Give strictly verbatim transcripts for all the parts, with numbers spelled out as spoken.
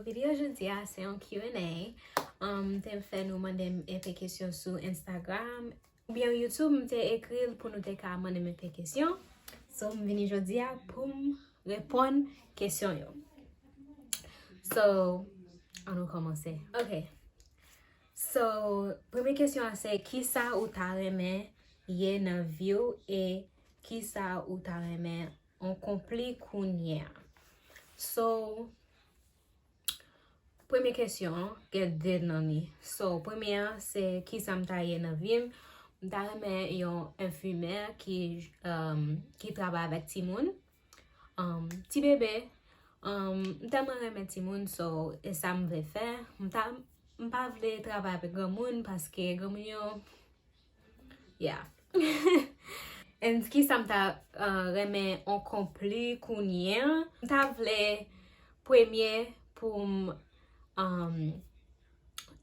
Videyo jodi a se yon Q and A. Um, m te fè nou mande m enpe kesyon sou Instagram oubyen YouTube, m te ekri l pou nou te ka mande m enpe kesyon. So, m vini jodi a pou m reponn kesyon yo. So, ann nou kòmanse. Ok. So, premye kesyon an se, kisa ou ta renmen ye nan vi w e kisa ou ta renmen akonpli kounye a? So, premye kesyon an, gen de nan li. So, premye an, se kisa m ta ye nan vi m. M ta renmen yon enfimyè ki, um, ki travay avèk timoun. Um, ti bebe, um, m tèlman renmen timoun, so, e sa m vle fè. M ta, m pa vle travay avèk granmoun, paske granmoun yo, yeah. And kisa m ta, uh, renmen akonpli kounye a? M ta vle premye pou m, um,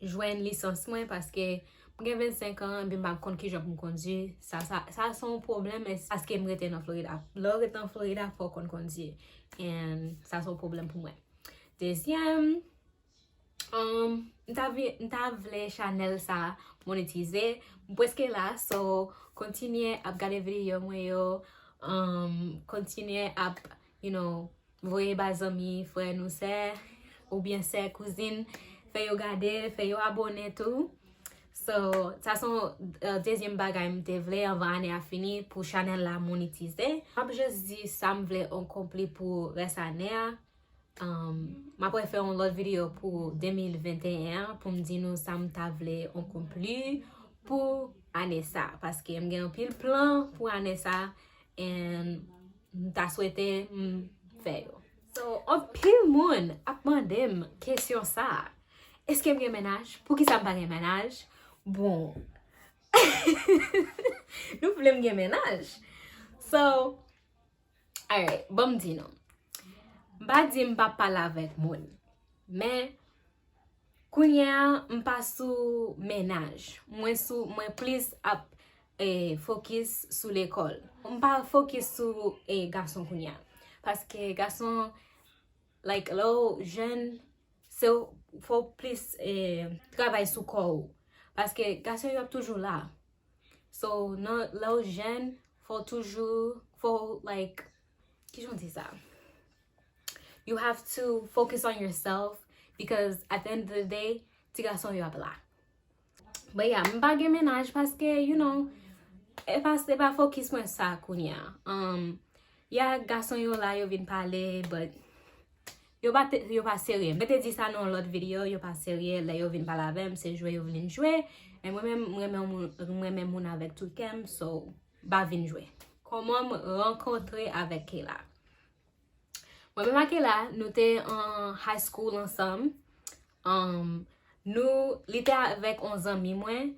jwenn lisans mwen, paske m gen vennsenk an, epi m pa konn kijan pou m kondui. Sa, sa, sa se yon pwoblèm, e paske m rete nan Florida. Lè w rete nan Florida, fò w konn kondui. And sa se yon pwoblèm pou mwen. Dezyèm, um, m ta vi-, m ta vle chanèl sa monetize. M prèske la, so kontinye ap gade videyo mwen yo, um, kontinye ap, you know, voye ba zanmi, frè nou, sè, oubyen sè, kouzin, fè yo gade, fè yo abòne tou. So, sa se yon, uh, dezyèm bagay m te vle anvan ane a fini pou chanèl la monetize. M ap jis di sa m vle akonpli pou rès ane a. Um, m ap refè yon lòt videyo pou de mil venteyen an pou m di nou sa m ta vle akonpli pou ane sa. Paske m gen anpil plan pou ane sa, and m ta swete m fè yo. So, anpil moun ap mande m kesyon sa a. Èske m gen mennaj? Poukisa m pa gen mennaj? Bon, nou vle m gen mennaj. So, alright, ban m di nou. M pa di m pa pale avèk moun. Men, kounye a, m pa sou mennaj. Mwen sou, mwen plis ap, eh, fokis sou lekòl. M pa fokis sou, eh, gason kounye a. Paske gason, like, lè w jèn, se w, fò w plis, eh, travay sou kò w. Paske gason yo ap toujou la. So, nan, lè w jèn, fò w toujou, fò w, like, kijan w di sa? You have to focus on yourself because at the end of the day, ti gason yo ap la. But yeah, m pa gen mennaj paske, you know, e pa, se pa fokis mwen sa kounye a. Um, yeah, gason yo la, yo vin pale, but yo pa te, yo pa serye. Mwen te di sa nan yon lòt videyo, yo pa serye. Lè yo vin pale avè m, se jwe yo vin jwe. Men mwen menm, mwen renmen moun, mwen renmen moun avèk tout kè m, so, m pa vin jwe. Kòman m rankontre avèk Kayla? Mwen menm ak Kayla, nou te an high school ansanm. Um, nou, li te avèk yon zanmi mwen.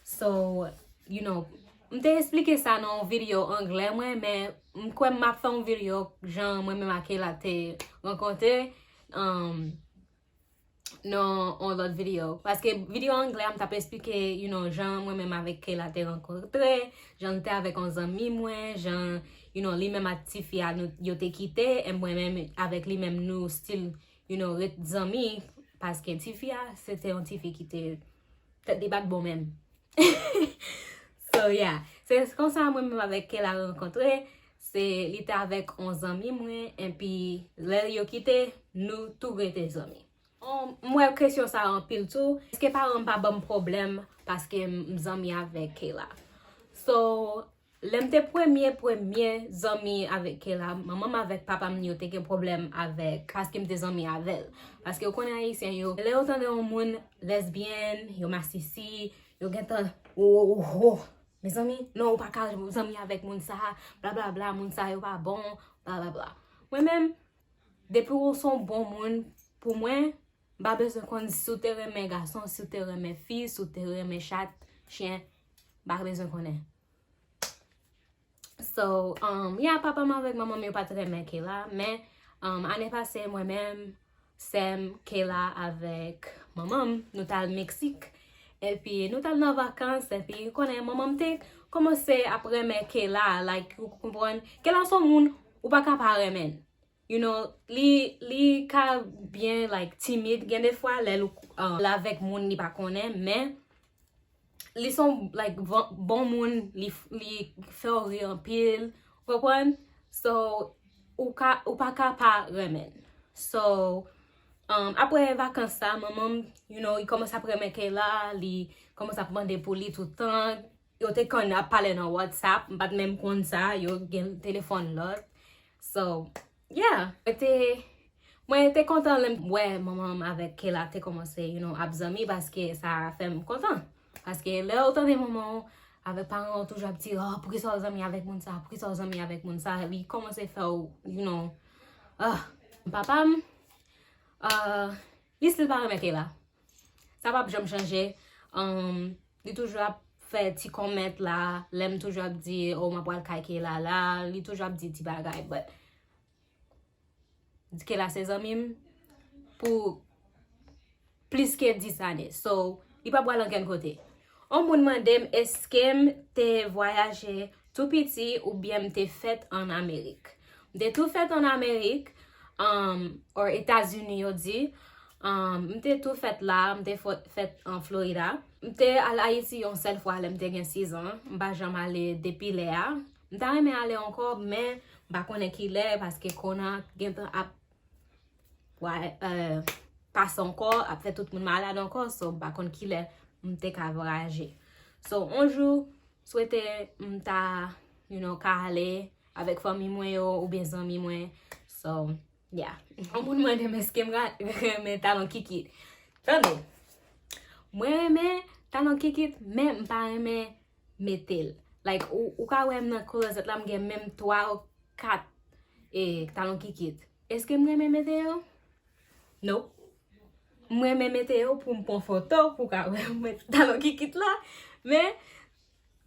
So, you know, m te esplike sa nan yon videyo anglè mwen, men m kwè m ap fè yon videyo jan mwen menm ak Kayla te rankontre, um, nan yon lòt videyo. Paske videyo anglè a, m t ap esplike, you know, jan mwen menm avèk Kayla te rankontre, jan l te avèk yon zanmi mwen, jan, you know, li menm ak tifi a, nou, yo te kite, e mwen menm avèk li menm, nou still, you know, ret zanmi, paske tifi a, se te yon tifi ki te, tèt li pa t bon menm. So, yeah. Se konsa mwen menm avèk Kayla rankontre, se, li te avèk yon zanmi mwen, epi lè yo kite, nou tou rete zanmi. Um, m wè kesyon sa a anpil tou. Èske paran m pa ban m pwoblèm paske m zanmi avèk Kayla? So, lè m te premye, premye zanmi avèk Kayla, manman m avèk papa m yo te gen pwoblèm avèk, paske m te zanmi avè l. Paske ou konnen Ayisyen yo, lè yo tande yon moun lèzbyèn, yo masisi, yo gentan, oh, oh, oh, oh. Mezanmi, non, ou pa ka zanmi avèk moun sa, blablabla, moun sa yo pa bon, blablabla. Mwen menm, depi ou se yon bon moun, pou mwen, m pa bezwen konn si w te renmen gason, si w te renmen fi, si w te renmen chat, chen, m pa bezwen konnen. So, um, yeah, papa m avèk manman m yo pa t renmen Kayla, men, um, ane pase, mwen menm, sè m, Kayla avèk manman m, nou t al Meksik. Epi nou t al nan vakans, epi ou konnen manman m te kòmanse ap renmen Kayla, like, ou konprann, Kayla se yon moun, ou pa ka pa renmen l. you know, li, li ka byen, like, timid, gen de fwa, lè l, uh, l avèk moun li pa konnen, men li se yon, like, bon, bon moun, li, li fè w ri anpil, ou konprann? So, ou ka, ou pa ka pa renmen l. So, um, apre vakans sa, manman m, you know, li kòmanse ap renmen Kayla, li kòmanse ap mande pou li toutan. Yo te konn ap pale nan WhatsApp, m pa t menm konn sa, yo gen telefòn lòt. So, yeah, mwen te, mwen te kontan lè m wè manman m avèk Kayla te kòmanse, you know, ap zanmi, paske sa fè m kontan. Paske lè w tande manman w avèk paran w toujou ap di, "Oh, poukisa w zanmi avèk moun sa? Poukisa w zanmi avèk moun sa?" Li kòmanse fè w, you know, ah, papa m, ah, li still pa renmen Kayla. Sa p ap janm chanje. Um, li toujou ap fè ti kòmèt la, lè m toujou ap di, "Oh, m ap pral kay Kayla la," li toujou ap di ti bagay, but Kayla se zanmi m pou plis ke dis ane. So, li pa pral ankenn kote. On moun mande m, èske m te vwayaje tou piti oubyen m te fèt ann Amerik? M te tou fèt ann Amerik, um, or Etazini, yo di. Um, m te tou fèt la, m te fò-, fèt an Florida. M te al Ayiti yon sèl fwa lè m te gen sis an. M pa janm ale depi lè a. M ta renmen ale ankò, men m pa konnen kilè, paske kòna gentan ap, wa-, euh, pase ankò, ap fè tout moun malad ankò, so m pa konn kilè m te ka vwayaje. So, on jou, swete m ta, you know, ka ale avèk fanmi mwen yo, oubyen zanmi mwen. So, yeah. On moun mande m èske m ra-, renmen talon kikit. Tande, mwen renmen talon kikit, men m pa renmen mete l. Like, ou, ou ka wè m nan klozèt la, m gen menm twa ou kat, e, talon kikit. Èske m renmen mete yo? Nope. M renmen mete yo pou m pran foto, pou w ka wè mwen talon kikit la. Men,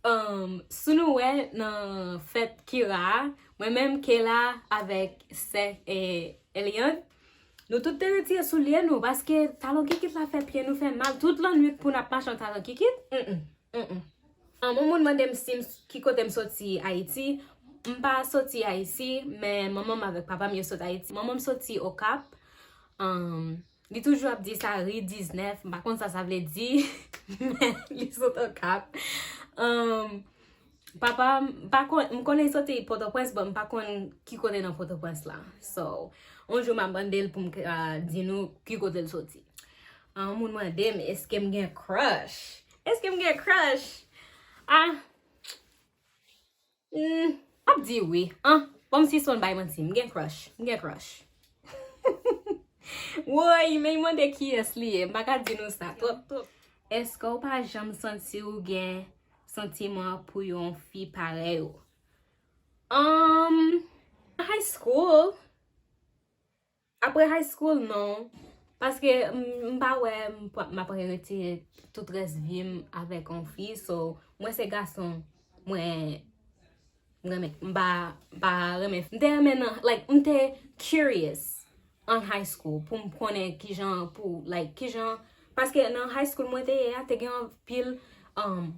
um, si nou wè nan fèt Kira a, mwen menm Kayla avèk sè, e, Eliante, nou tout te retire soulye nou, paske talon kikit la fè pye nou fè mal tout lannwit pou n ap mache an talon kikit. Mm, mm, mm, mm. Um, yon moun mande m si m, ki kote m soti Ayiti. M pa soti Ayiti, men manman m avèk papa m yo sot Ayiti. Manman m soti Okap. Um, li toujou ap di sa, ri diznèf. M pa konn sa sa vle di, men li sot Okap. Um, papa m, m pa konn, m konnen li soti Pòtoprens, but m pa konn ki kote nan Pòtoprens la. So, yon jou m ap mande l pou m ka di nou ki kote l soti. Yon moun mande m, èske m gen crush? Èske m gen crush? Ah, hmm, m ap di wi. Ah, bon, m si son bay manti, m gen crush. M gen crush. Woy, men mande kiyès li ye. M pa ka di nou sa. Twòp, twòp. Èske w pa janm santi w gen santiman pou yon fi parèy ou? Um, high school. Apre high school, non. Paske m, m pa wè m p-, m ap rete tout rès vi m avèk yon fi. So, mwen se gason, mwen, m renmen, m pa, m pa renmen. M te renmen nan, like, m te curious an high school pou m konnen kijan, pou, like, kijan, paske nan high school mwen te ye a, te gen anpil, um,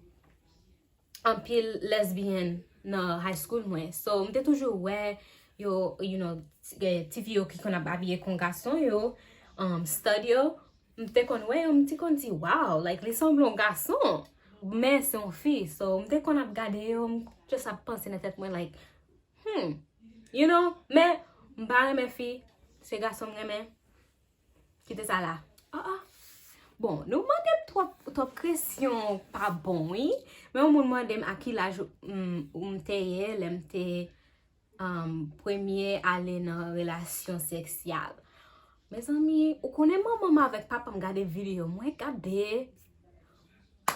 anpil lesbian nan high school mwen. So, m te toujou wè yo, you know, ti, eh, ti fi yo ki konn ap abiye kon gason yo, um, stud yo. M te konn wè yo, m te konn di, "Wow, like, li sanble yon gason." Men se yon fi. So, m te konn ap gade yo, m just ap panse nan tèt mwen, like, hmm, you know, men m pa renmen fi, se gason m renmen. Kite sa la. Ah, ah. Bon, nou mande m twòp, twòp kesyon pa bon, wi. Men yon moun mande m a ki laj, mm, m te ye, lè m te, um, premye ale nan relasyon seksyal. Mezanmi, ou konnen manman m avèk papa m gade videyo, mwen gade.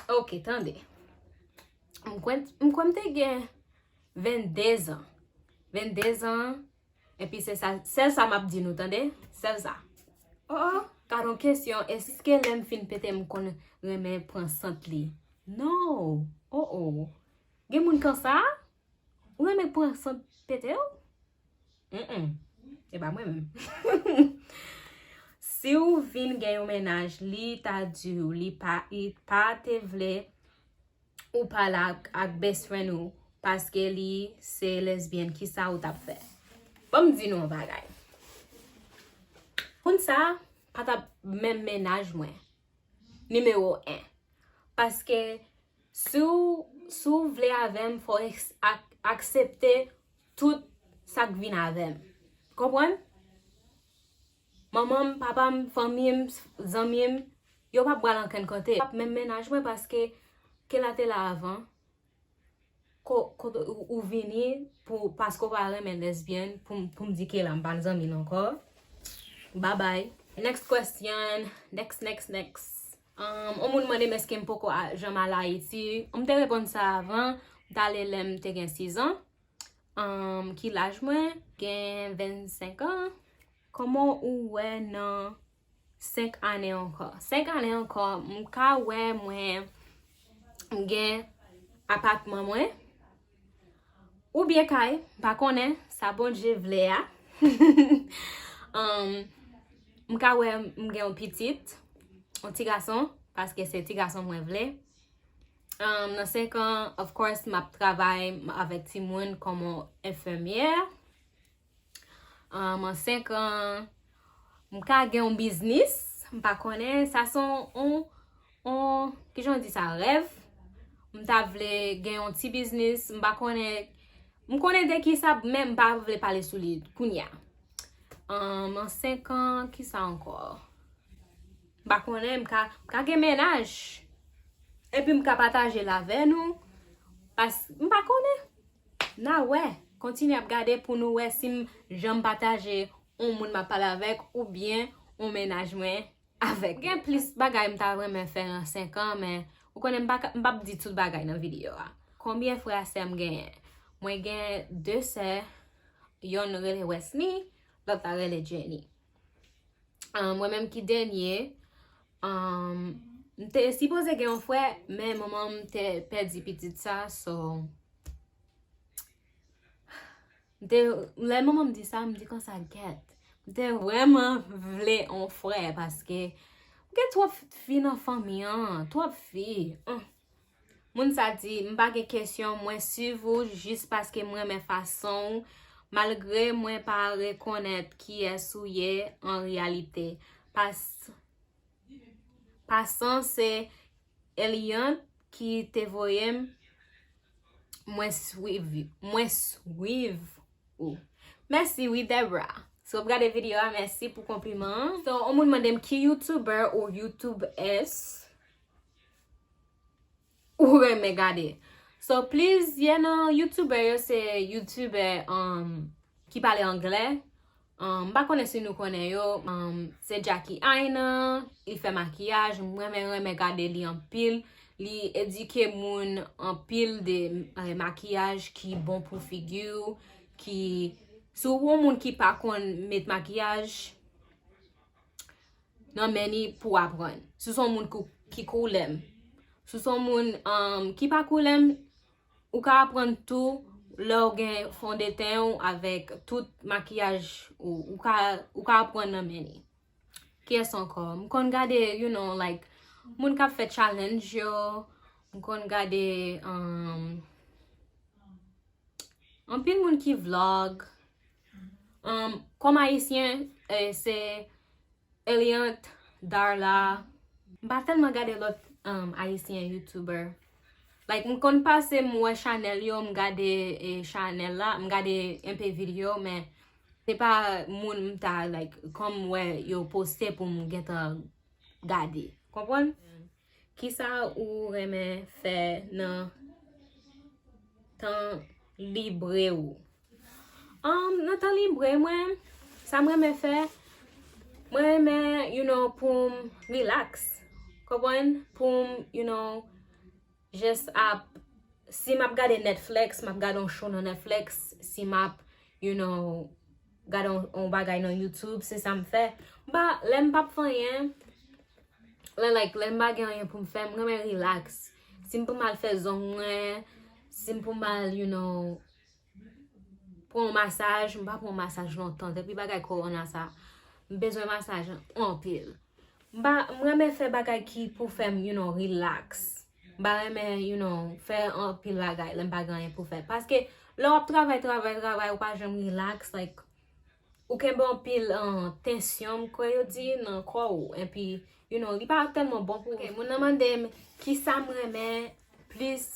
Ok, tande. M kwè, m kwè m te gen vennde zan. Vennde zan, epi se sa, sèl sa m ap di nou, tande? Sèl sa. Oh, oh, gad yon kesyon, èske lè m fin pete m konn renmen pran sant li? No. Oh, oh. Gen moun konsa? Ou renmen pran sant pete w? Mm-mm. E pa mwen menm. Si w vin gen yon mennaj, li ta di w, li pa, li pa te vle ou pale ak, ak best friend ou paske li se lesbian, kisa ou t ap fè? Ban m di nou yon bagay. Moun sa pa t ap menm mennaj mwen. Nimewo en. Paske si w, si w vle avè m, fò w eks- ak- aksepte tout sa k vin avè m. Konprann? Manman m, papa m, fanmi m, zanmi m, yo p ap pral ankenn kote. P ap menm mennaj mwen paske Kela te la avan. Ko- kote ou, ou vini pou, paske w pa renmen lesbyèn, pou, m- pou m di Kela m pa zanmi l ankò. Bye bye. Next question. Next, next, next. Um, on moun mande m èske m poko a- janm al Ayiti. M te reponn sa avan. M t ale lè m te gen sizan. Um, ki laj mwen? Gen vennsenk an. Kòman ou wè nan senk ane ankò? Senk ane ankò, m ka wè mwen gen apatman mwen. Oubyen kay, m pa konnen, sa Bondye vle a. Um, m ka wè m gen yon pitit, yon ti gason, paske se ti gason mwen vle. Um, nan senk an, of course, m ap travay m- avèk timoun kòm yon enfimyè. Um, an senk an, m ka gen yon biznis, m pa konnen, sa se yon, yon, yon, kijan w di sa, rèv. M ta vle gen yon ti biznis, m pa konnen, m konnen de ki sa, men m pa vle pale sou li kounya. Um, an senk an, ki sa ankò? M pa konnen, m ka, m ka gen mennaj. Epi m ka pataje l avè nou. Pas, m pa konnen. N a wè. Kontinye ap gade pou nou wè si m janm pataje yon moun m ap pale avèk oubyen yon mennaj mwen avèk. Gen plis bagay m ta renmen fè nan senk an, men ou konnen m pa ka- m p ap di tout bagay nan videyo a. Konbyen frè a sè m genyen? Mwen gen de sè, yonn rele Wesny, lòt la rele Jenny. Ah, mwen menm ki dènye, ah, m te sipoze gen yon frè, men manman m te pèdi pitit sa, so m te, lè manman m di sa, m di konsa, gèt, m te vrèman vle yon frè, paske m gen twòp fi nan fanmi an, twòp fi. Hum. Moun sa di, m pa gen kesyon, mwen swiv ou jis paske m renmen fason w, malgre mwen pa rekonèt kiyès ou ye an reyalite. Pas, pasan se Eliant ki te voye m, mwen swiv, mwen swiv ou. Mèsi wi, Debra. Si w ap gade videyo a, mèsi pou konpliman an. So, yon moun mande m ki YouTuber ou YouTubers ou renmen gade. So, plizyè nan YouTuber yo se YouTuber, um, ki pale anglè. Um, m pa konnen si nou konnen yo. Um, se Jackie Aina, li fè makiyaj, m renmen, renmen gade li anpil. Li edike moun anpil de, eh, makiyaj ki bon pou figi w, ki, si w yon moun ki pa konn met makiyaj, nan men li pou w aprann. Si w se yon moun ki, ki koulè m. Si w se yon moun, um, ki pa koulè m, ou ka aprann tou lè w gen fondeten w avèk tout makiyaj ou, ou ka, ou ka aprann nan men li. Kiyès ankò? M konn gade, you know, like, moun k ap fè challenge yo. M konn gade, um, anpil moun ki vlog. Um, kòm ayisyen, eh, se Eliant, Darla. M pa tèlman gade lòt, um, ayisyen YouTuber. Like, m konn pase, m wè chanèl yo, m gade, eh, chanèl la, m gade enpe videyo, men se pa moun m ta, like, kòm m wè yo poste pou m gentan gade. Konprann? Kisa ou renmen fè nan tan libre ou? Um, nan tan libre mwen, sa m renmen fè, mwen renmen, you know, pou m relax. Konprann? Pou m, you know, just ap, si m ap gade Netflix, m ap gade yon show nan Netflix, si m ap, you know, gade yon, yon bagay nan YouTube, se sa m fè. M pa, lè m p ap fè anyen, lè, like, lè m pa gen anyen pou m fè, m renmen relax. Si m pou m al fè zong mwen, si m pou m al, you know, pran yon masaj, m pa pran yon masaj lontan. Depi bagay kowona sa, m bezwen masaj anpil. M pa, m renmen fè bagay ki pou fè m, you know, relax. M pa renmen, you know, fè anpil bagay lè m pa gen anyen pou fè. Paske lè w ap travay, travay, travay, ou pa janm relax, like, ou kenbe anpil, um, tensyon, m kwè yo di, nan kò w. Epi, you know, li pa tèlman bon pou ou. Ok, moun nan mande m kisa m renmen plis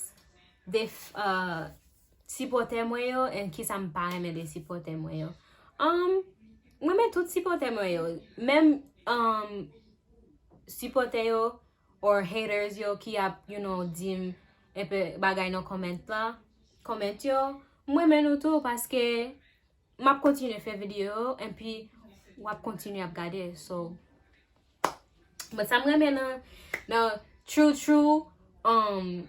de, uh, sipòtè mwen yo, and kisa m pa renmen de sipòtè mwen yo. Um, m renmen tout sipòtè mwen yo. Menm, um, sipòtè yo or haters yo ki ap, you know, di m enpe bagay nan comment la, comment yo, m renmen nou tou paske m ap kontinye fè videyo yo, epi w ap kontinye ap gade. So, but sa m renmen nan, nan true, true, um,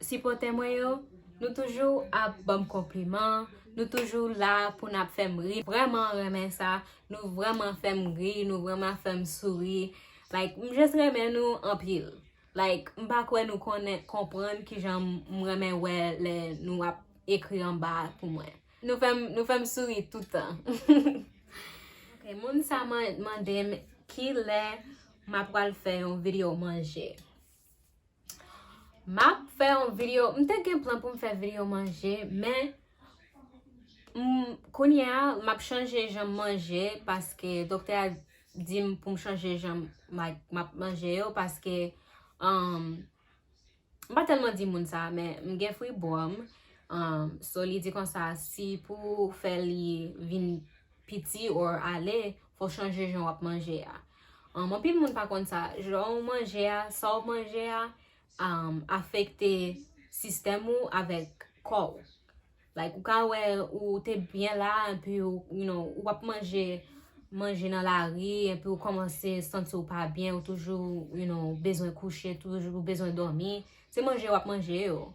sipòtè mwen yo, nou toujou ap ban m konpliman, nou toujou la pou n ap fè m ri. Vrèman renmen sa, nou vrèman fè m ri, nou vrèman fè m souri. Like, m just renmen nou anpil. Like, m pa kwè nou konnen, konprann kijan m renmen wè lè nou ap ekri anba pou mwen. Nou fè m, nou fè m souri toutan. Ok, moun sa man-, mande m kilè m ap pral fè yon videyo manje. M ap fè yon videyo, m te gen plan pou m fè videyo manje, men, mm, kounye a, m ap chanje jan m manje, paske doktè a di m pou m chanje jan m, like, m ap manje yo, paske, um, m pa tèlman di moun sa, men m gen fribwòm, um, so li di konsa, si pou fè li vin piti or ale, fò w chanje jan w ap manje a. Um, anpil moun pa konn sa. Jan w manje a, sa w manje a, um, afekte sistèm ou avèk kò w. Like, ou ka wè ou te byen la, epi ou, you know, ou ap manje, manje nan lari, epi ou kòmanse santi w pa byen, ou toujou, you know, bezwen kouche, toujou bezwen dòmi. Se manje w ap manje yo.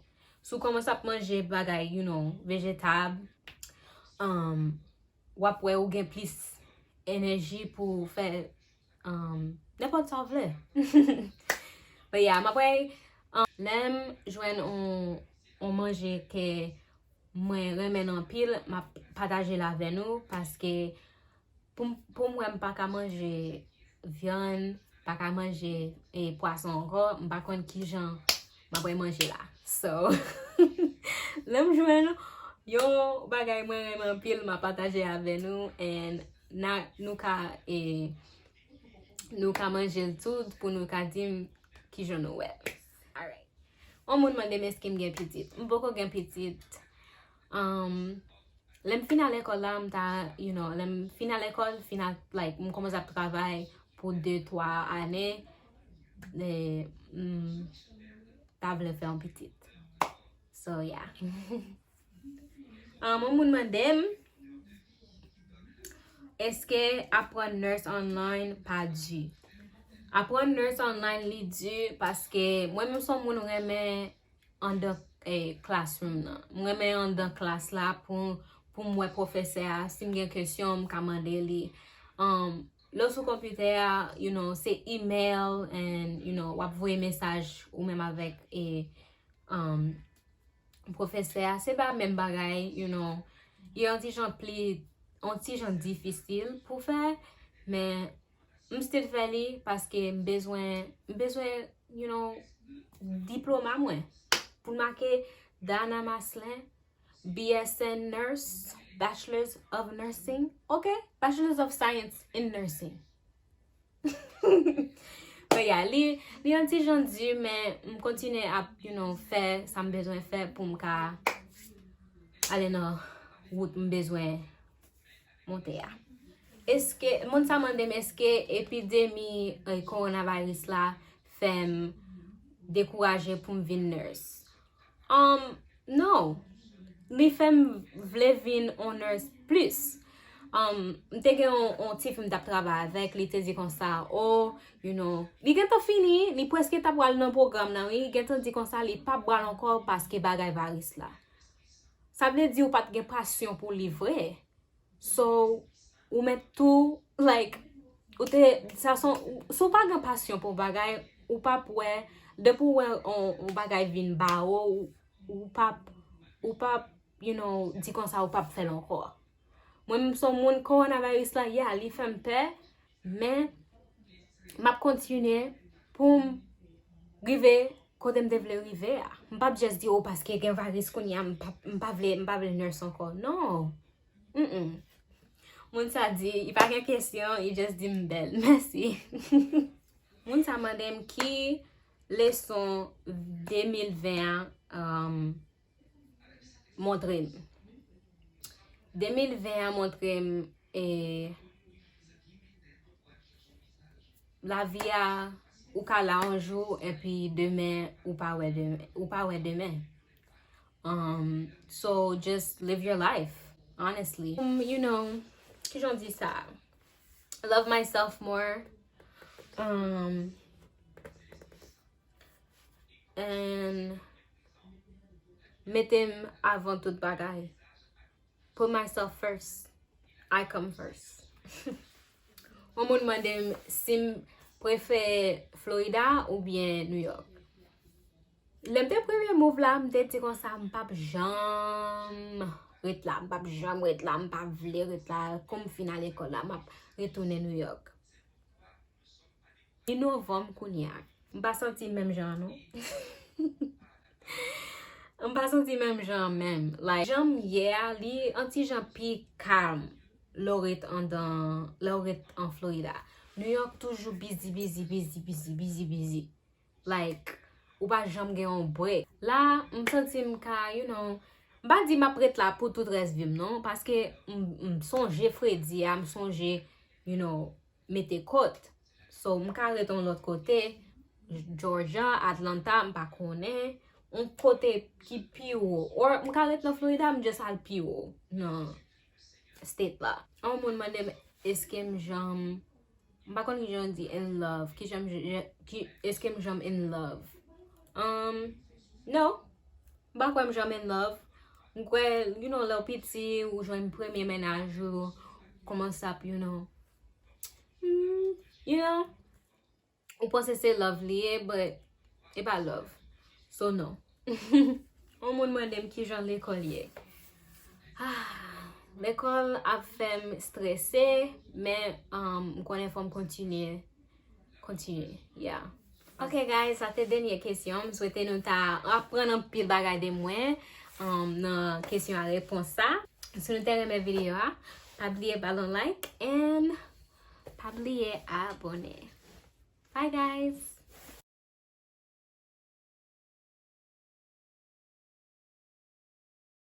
Si w kòmanse ap manje bagay, you know, vejetab, um, w ap wè ou gen plis enèji pou w fè, um, nenpòt sa w vle. But yeah, m ap wè, um, lè m jwenn on, on manje ke mwen renmen anpil, m ap pataje l avè nou, paske pou m, pou m wè m pa ka manje vyann, pa ka manje, e, pwason ankò, m pa konn kijan m ap manje la. So, lè m jwenn yon bagay mwen renmen anpil, m ap pataje avè nou, and na, nou ka, e, nou ka manje l tou pou nou ka di m kijan nou wè l. Alright. Yon moun mande m èske m gen pitit. M poko gen pitit. Um, lè m fin al lekòl la, m ta, you know, lè m fin al lekòl, fin al, like, m kòmanse ap travay pou de, twa ane, e, m ta vle fè yon pitit. So, yeah. Um, yon moun mande m, èske aprann nurse online pa di? Aprann nurse online, li di paske mwen menm se yon moun renmen andan, eh, classroom nan. Mwen renmen andan klas la pou, pou m wè pwofesè a, si m gen kesyon, m ka mande li. Um, lè w sou konpitè a, you know, se email and, you know, w ap voye mesaj ou menm avèk, e, um, pwofesè a. Se pa menm bagay, you know. Li yon ti jan pli, yon ti jan difisil pou fè, men m still fè li paske m bezwen, m bezwen, you know, diploma mwen. Pou l make Dana Maslin, B S N Nurse, Bachelors of Nursing, ok? Bachelors of Science in Nursing. But yeah, li, li yon ti jan di, men m kontinye ap, you know, fè sa m bezwen fè pou m ka ale nan wout m bezwen monte a. Èske, moun sa mande m, èske epidemi, eh, kowonaviris la fè m dekouraje pou m vin nurse? Um, no. Li fè m vle vin on nurse plis. Um, m te gen on, on tifi m t ap travay avèk, li te di konsa, oh, you know, li gentan fini, li prèske t ap pral nan pwogram nan, wi, li gentan di konsa, li p ap pral ankò paske bagay varis la. Sa vle di ou pa t gen pasyon pou li vre. So, ou mèt tou, like, ou te, sa son, si w pa gen pasyon pou bagay, ou p ap wè, depi w wè on, on bagay vin ba ou, ou, ou p ap, ou p ap, you know, di konsa ou p ap fè l ankò. Mwen menm se yon moun, kowonaviris la, yeah, li fè m pè, men m ap kontinye pou m rive kote m te vle rive a. M p ap just di, oh, paske gen varis kounye a, m p ap, m pa vle, m pa vle nurse ankò. Non. Mm-mm. Moun sa di, li pa gen kesyon, li just di m bèl. Mèsi. Moun sa mande m ki leson de mil ven an um, montre m. De mil ven an montre m e lavi a, ou ka la yon jou epi demen ou pa wè demen, ou pa wè demen. Um, so just live your life, honestly. Um, you know, kijan w di sa? Love myself more. Um, and mete m avan tout bagay. Put myself first. I come first. Yon moun mande m si m prefere Florida oubyen New York. Lè m te premye move la, m te di konsa, m p ap janm ret la, m p ap janm ret la, m pa vle ret la, kou m fin al lekòl la, m ap retounen New York. Li novanm kounye a. M pa santi menm jan an non. M pa santi menm jan an menm. Like, jan m ye a, li an ti jan pi kalm lè w ret andan, lè w ret an Florida. New York toujou busy, busy, busy, busy, busy, busy. Like, ou pa janm gen yon break. La, m santi m ka, you know, m pa di m ap ret la pou tout rès vi m non, paske m, m sonje fredi a, m sonje, you know, mete kot. So, m ka ret yon lòt kote, Georgia, Atlanta, m pa konnen. Yon kote ki pi wo. Or, m ka ret nan Florida, m just al pi wo nan state la. Yon moun mande m, èske m janm, m pa konn kijan di in love. Kijan m, j-, ki, èske m janm in love? Um, no. M pa kwè m janm in love. M kwè, you know, lè w piti, ou jwenn premye mennaj ou, kòmanse ap, you know, hmm, you know, ou panse se love li ye, but e pa love. So, no. Yon moun mande m kijan lekòl ye. Ah, lekòl ap fè m strese, men, um, m konnen fò m kontinye. Kontinye, yeah. Ok, guys, sa te dènye kesyon. M swete nou ta aprann anpil bagay de mwen, um, nan kesyon a repons sa. Si nou te renmen videyo a, pa bliye ba l yon like and pa bliye abone. Bye, guys!